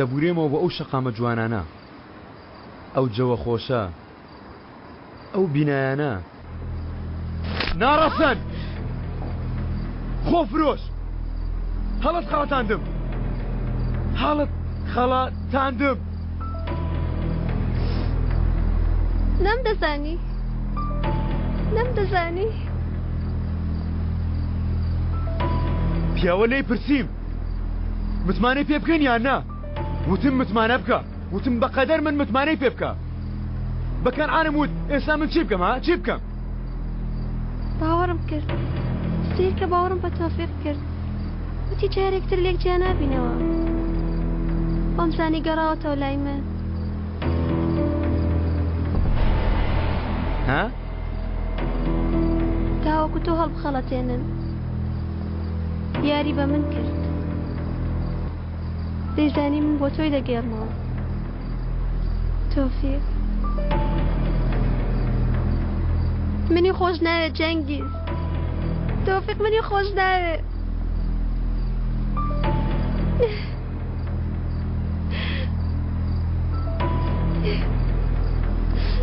دەبورێمەوە بۆ ئەو شەقامە جوانانە، ئەو جەوە خۆشە، ئەو بینایانە. ناڕەسەن! خۆفرۆش! هەڵت خەڵەتاندم! هەڵت خەڵەتاندم! نەمدەزانی. نەمدەزانی. پیاوە لێی پرسیم متمانەی پێ بکەین یان نا؟ وتم متمانە بکە. وتم بەقەدەر من متمانەی پێ بکە. بە کەنعانم وت ئێستا من چی بکەم ها؟ چی بکەم؟ باوەڕم کرد. سەیرکە باوەڕم بە تۆفیق کرد. وتی جارێک تر لێک جیا نابینەوە. وامزانی گەڕاوەتەوە لای من. ها؟ تاوەکو تۆ هەڵبخەڵەتێنن. یاری بە من کرد. دەیزانی من بۆ تۆی دەگێڕمەوە. تۆفیق. منی خۆش ناوێت جەنگیز. تۆفیق منی خۆش ناوێت.